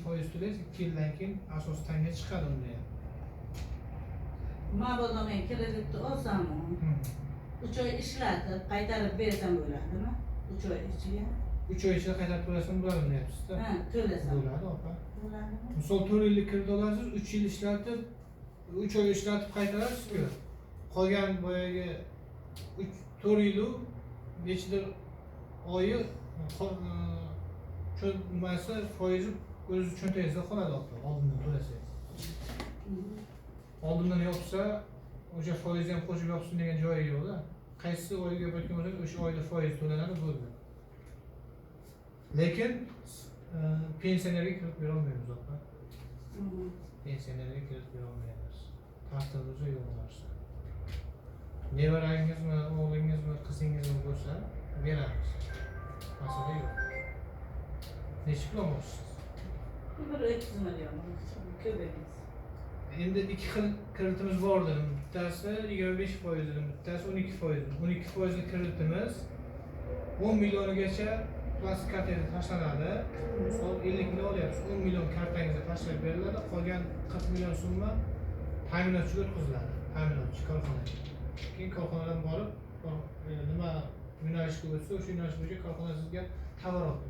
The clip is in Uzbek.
foiz to'laysiz, 2 yildan keyin asos tanga chiqadi unda ham. Mabodo men kreditni olsamu, 3 oy ishlatib, qaytarib bersam bo'ladimi? 3 oy ichiga? 3 oy ichida qaytarib to'lasam bo'ladimi, deyapsizda? Ha, to'lasam. Bo'ladi, opa. Bo'ladimi? Misol, 4 yillik kredit olasiz, 3 yil ishlatib, 3 oy ishlatib qaytarasizku, qolgan boyagi 3, 4 yilu nechidir oyi nimasi, foizi o'zi cho'ntagingizda qoladi, opa, oldindan to'lasangiz. Oldindan yopsa, o'sha foizni ham qo'shib yopsin degan joyi yo'qda. Qaysi oyga yopayotgan bo'lsangiz, o'sha oyda foiz to'lanadi, bo'ldi. Lekin pensionerga kiritib berolmaymiz, opa. Pensionerga kiritib berolmaymiz, tartibimizda yo'q u narsa. Nevarangizmi, o'g'lingizmi, qizingizmi bo'lsa, beramiz, masala yo'q. Nechi pul olmoqchisiz? Bir 30 million, ko'p emas. Endi ikki xil kreditimiz bor dedim. Bittasi 25% dedim, bittasi 12% dedim. 12 foizli kreditimiz 10 millionigacha plastik kartangizga tashlanadi. Misol, 50 million olyapsiz, 10 million kartangizga tashlab beriladi, qolgan 40 million summa ta'minotchiga o'tkaziladi, ta'minotchi korxonaga. Keyin korxonadan borib, nima yo'nalishga o'tsa, o'sha yo'nalish bo'yicha korxona sizga tovar olib